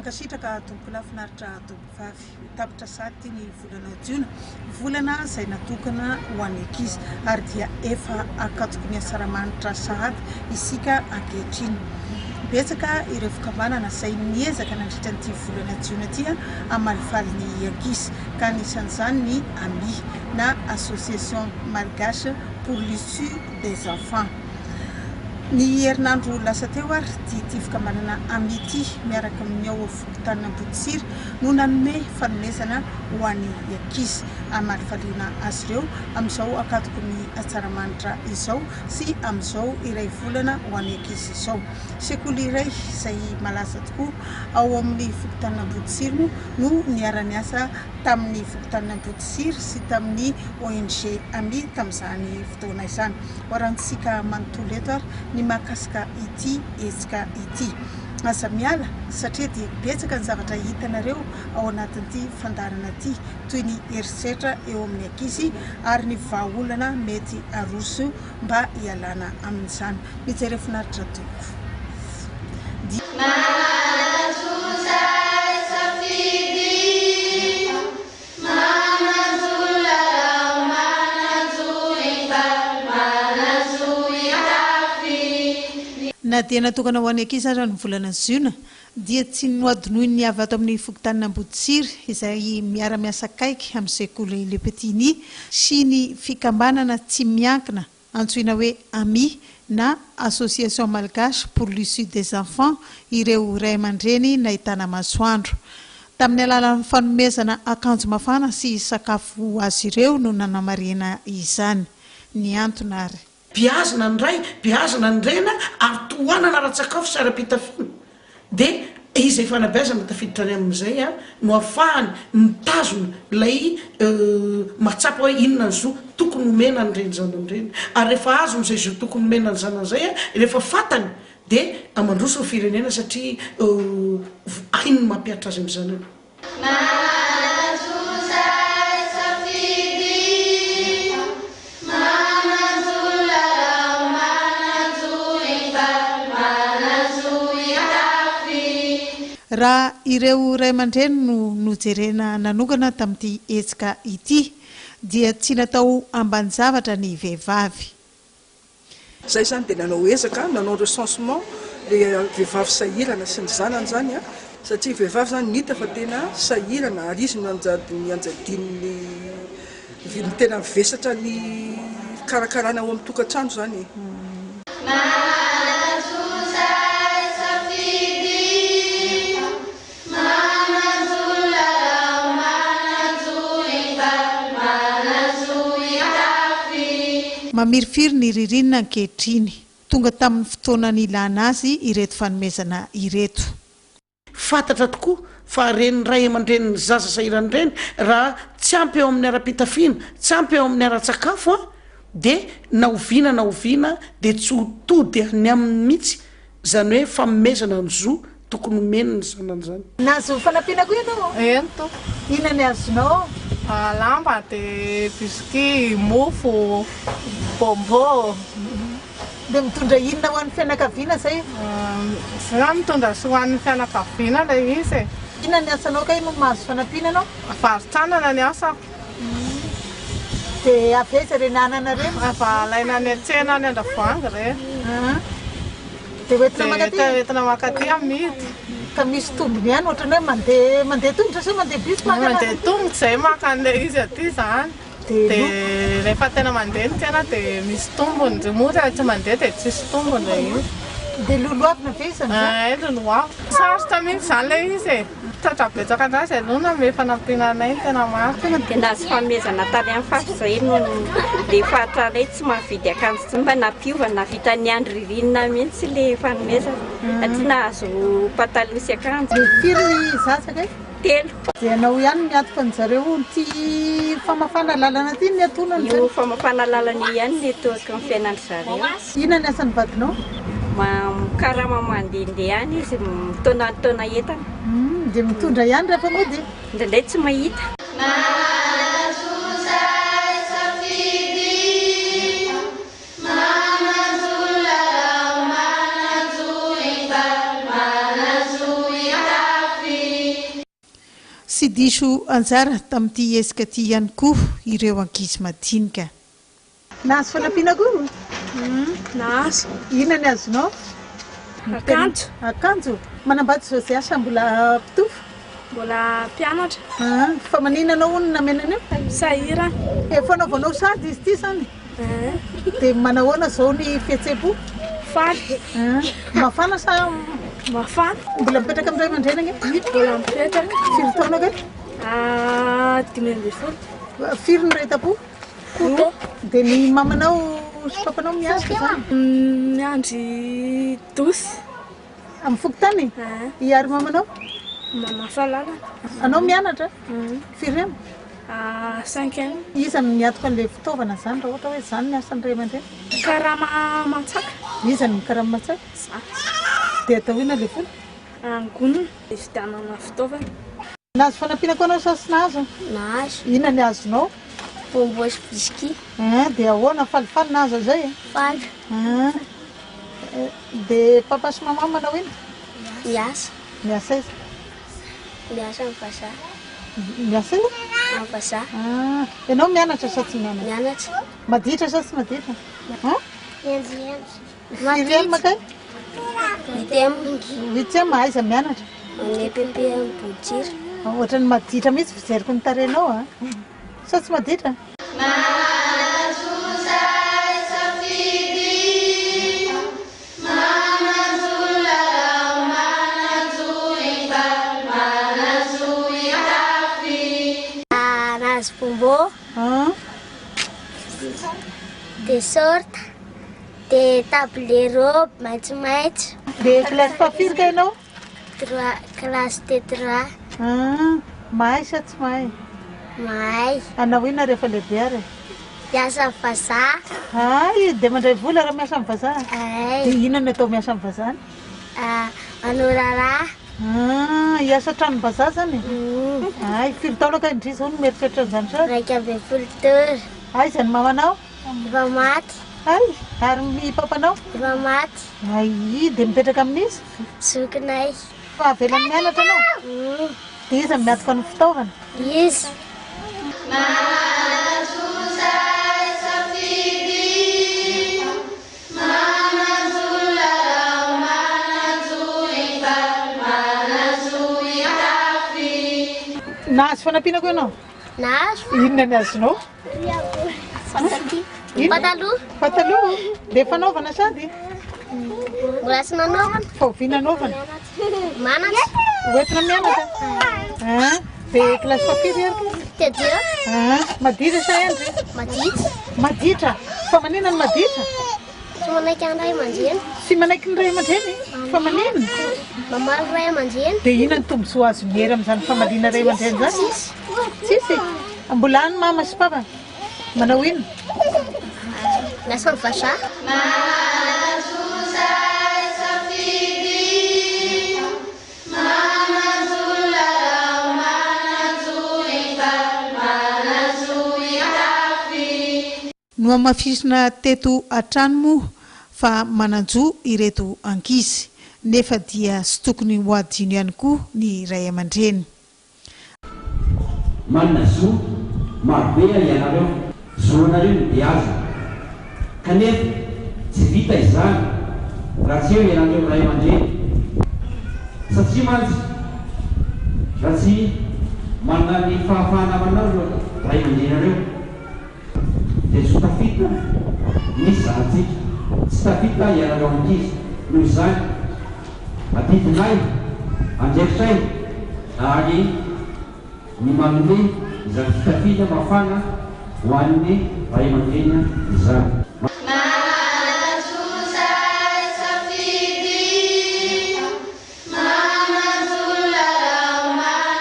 Mankasitraka tompokolahy finaritra tompokovavy. Tapitra sahady ity ny volana jiona, volana izay natokana ho an'ny ankizy ary dia efa ankatoky ny asaramanitra sahady isika ankehitriny. Betsaka ireo fikambanana izay niezaka nandritra an'ity volana jiona ity hamalifaly ny ankizy ka anisan'izany ny ami na Association Malgache pour l'Issue des Enfants. Ny herinandro lasa teo ary dia ity fikambanana ami ity miaraka amin'ny ao fokontanin'Amboditsiry no nanome fanomezana ho an'ny ankizy hamalifaliana azy ireo amin'izao ankatoky ny Asaramanitra izao sy amin'izao iray volana ho an'ny ankizy izao. Sekoly iray izay malaza tokoa ao amin'ny fokontanin'Amboditsiry moa no niara-niasa tamin'ny fokontanin'Amboditsiry sy tamin'ny ONG ami tamin'izany fotoana izany. Hoarantsika manontolo eto ary ny mahakasika ity hetsika ity. Aza miala satria dia betsaka ny zavatra hitanareo ao anatin'ity fandaharana ity toy ny herisetra eo amin'ny ankizy ary ny vahaolana mety aroso mba hialana amin'izany. Mijere finaritra tompoko. Manan-jo safidy Manan-jo lalao, manan-jo hifaly, manan-jo hitafy. Na dia natokana ho an'ny ankizy aza ny volana ziona dia tsy nohadinoin'ny avy ato amin'ny fokontanin'Amboditsiry izay miara-miasa akaiky amin'ny sekoly Le Petit Nid sy ny fikambanana tsy miankina antsoina hoe ami na Association Malgache pour l'Issue des Enfants ireo ray aman-dreny nahitana masoandro. Tamin'ny alalan'ny fanomezana akanjo mafana sy sakafo ho azy ireo no nanamarihana izany. Nihantona ary. Beazina ny ray, beazina ny rena ary tohanana ara-tsakafo sy ara-pitafiana. Dia izay fanabeazana tafiditra any amin'izay no ahafahany mitazona ilay mahatsapa hoe inona ny zo tokony homena an'ireny zanany ireny. Ary rehefa azony izay zo tokony homena ny zanany izay, rehefa fantany dia mandroso ny firenena satria hainy ny mampihatra azy amin'ny zanany. Manan-jo safidy, manan-jo lalao, manan-jo hifaly, manan-jo hitafy. Raha ireo ray aman-dreny no nojerena nanokana tamin'ity hetsika ity dia tsy natao ambanin-javatra ny vehivavy. Zay zany dia nanao ezaka, nanao recensement le vehivavy sahirana sy ny zanany zany an, satria vehivavy zany ny hita fa tena sahirana ary izy no nianjadian'ny ny tena mivesatra ny fikarakarana ao amin'ny tokantrano zany e. Manan-jo safidy. Manan-jo lalao, manan-jo hifaly, manan-jo hitafy. Mamirifiry ny ririnina ankehitriny. Tonga tamin'ny fotoana nilana azy ireto fanomezana ireto. Fantatra tokoa fa ireny ray aman-drenin'ny zaza sahirana ireny raha tsy ampy eo amin'ny ara-pitafiana, tsy ampy eo amin'ny ara-tsakafo dia na oviana na oviana dia tsy ho tody any aminy mihitsy Izany hoe fanomezana ny zo tokony homeny ny zanany izany. Nahazo fanampiana koa ianao? Eny tompoko. Inona ny azonao? Lamba dia biscuit, mofo, bonbon. Dia mitondra inona ho an'ny fianakaviana izay? Za mitondra soa ho an'ny fianakaviana ilay izy e. Inona ny asanao kay no mahazo fanampiana ianao? Varo-tanana ny asako. Dia avy aiza ireny anana ireny? Avy alaina any an-tsena any Andravoahangy ireny. Dia hoentina mankaty? Dia hoentina mankaty amidy. Ka misy tombony ihany ohatran'ny hoe mandeha mandeha tongotra sa mandeha bus maka an'azy? Mandeha tongotra izay maka an'ilay izy aty izany. Dia rehefa tena mandeha ny tsena dia misy tombony, moa raha tsy mandeha dia tsisy tombony ilay izy. Dia lolohavina ve izy amin'izany? Hay lolohavina. Sarotra mihitsy izany ilay izy e. Misaotra betsaka andraso e, aloha nanome fanampiana anay ny tena marina. Dia nahazo fanomezana tany amin'ny faritra izay no le faritra anay tsy mahavidy akanjo intsony mba nampiova nahavita niandry ririnina mihitsy le fanomezana satria nahazo pataloha sy akanjo. Firy ny zaza kay? Telo. Dia ianao ihany no miantoka an-jareo ity famafana lalana ity ny atonany Io famafana lalana io ihany no etoako ny fiainan-dry zareo. Inona ny asan'ny vadinao? Mikarama mandehandeha any izy, mitaonataona entana. Dia mitondra ihany rehefa mody? Indraindray tsy mahita. Manan-jo safidy, manan-jo lalao, manan-jo hifaly, manan-jo hitafy. diso anjara tamin'ity hetsika ity ihany koa ireo ankizy madinika. Nahazo fanampiana koa? Nahazo. Inona ny azonao? Akanjo. Akanjo? Manambady José sa mbola mpitovo? Mbola mpianatra. Ah, fa maninona anao hono namena an'io? Sahirana. Efa anaovanao sady izy ity zany? Dia manahoana izao ny fihetseham-po? Faly. Ah, mafana sa? Mafana. Mbola mipetraka amin'ny ray aman-dreny ange? Mbola mipetraka. Firy taona kay? Ah, 15. Firy ny ray tam-po? Roa. Dia ny mamanao sy papanao miandry zany? Miandry dosy. Amin'ny fokontany? Ah. I ary mamanao? Mamafa lalana. Anao mianatra? Firy ème? Ah, cinquième. Iza no miantoka an'ilay fitaovana zany raha ohatra hoe zany ny asan'ny ray aman-dreny? Karama mantsaka. Iza no mikarama mantsaka? Za. Dia atao inona ilay vola? Angonina hividianana fitaovana. Nahazo fanampiana koa anao sa tsy nahazo? Nahazo. Inona ny azonao? Bonbon sy biscuit. Ah, dia ahoana? Falifaly nahazo an'izay? Faly. Ah. Dia papa sy maman manao inona? Miasa. Miasa aiza? Miasa amin'ny vazaha. Miasa aiza? Amin'ny vazaha. Ah, ianao mianatra sa tsy mianatra? Mianatra. Maditra sa tsy maditra? Ah? Mianatra. Firy ème kay? Huitième. Huitième, aiza mianatra? Amin'ny EPP Amboditsiry. Ohatran'ny maditra mihitsy fijeriko ny tarehinao a. Sa tsy maditra? Nahazo bonbon. Dia short. Dia tablero maitsomaitso. Dia classe fahafiry kay ianao? Trois, classe T3. Ah, mahay sa tsy mahay? Mahay. Hanao inona rehefa lehibe ary? Miasa amin'ny vazaha. Hay, dia mandray vola raha miasa amin'ny vazaha? Hay. Dia inona no atao miasa amin'ny vazaha any? Ah, manao raharaha. Ah, hiasa tranom-bazaha zany? Hay, firy taona kay ndry izao no mieritreritra an'izany sary? 11 taona. Aiza ny mamanao? Efa maty. Hay, ary ny papanao? Efa maty. Hay, dia mipetraka amin'iza? Zokinay. Fa avelany mianatra anao? Dia iza no miantoka ny fitaovana? Izy. Nahazo fanampiana koa ianao? Nahazo. Inona ny azonao? Inona? Pataloha. Pataloha? Dia fanaovana sady? Mbola tsy nanaovana. Fa oviana anaovana? Manatra. Hoentina mianatra? Ah, dia kilasy fahafiry ary kay? T2. Ah, maditra sa hendry? Maditra. Maditra? Fa maninona ny maditra? Tsy manaiky ny ray aman-dreny. Tsy manaiky ny ray aman-dreny? Fa maninona? Mamaly ray aman-dreny. Dia inona ny tombontsoa azon'i Hery amin'izany famaliana ray aman-dreny izany? Tsisy. Tsisy? Mbola any mama sy papa? Manao inona? Miasa amin'ny vazaha. Nohamafisina teto hatrany moa fa manan-jo ireto ankizy, nefa dia tsy tokony ho adino ihany koa ny ray aman-dreny. Manana zo marobe ianareo, zonareo ny beazina. Kanefa tsy vita izany raha tsy eo ianareo ray aman-dreny. Satria mantsy raha tsy manana ny fahafahana manao ireo ray aman-drenareo dia tsy ho tafita ny zanatsika, tsy tafita ianareo ankizy. Noho izany, adidinay, andraikitray ary ny manome izany fitafiana mafana ho an'ny ray aman-dreny izany.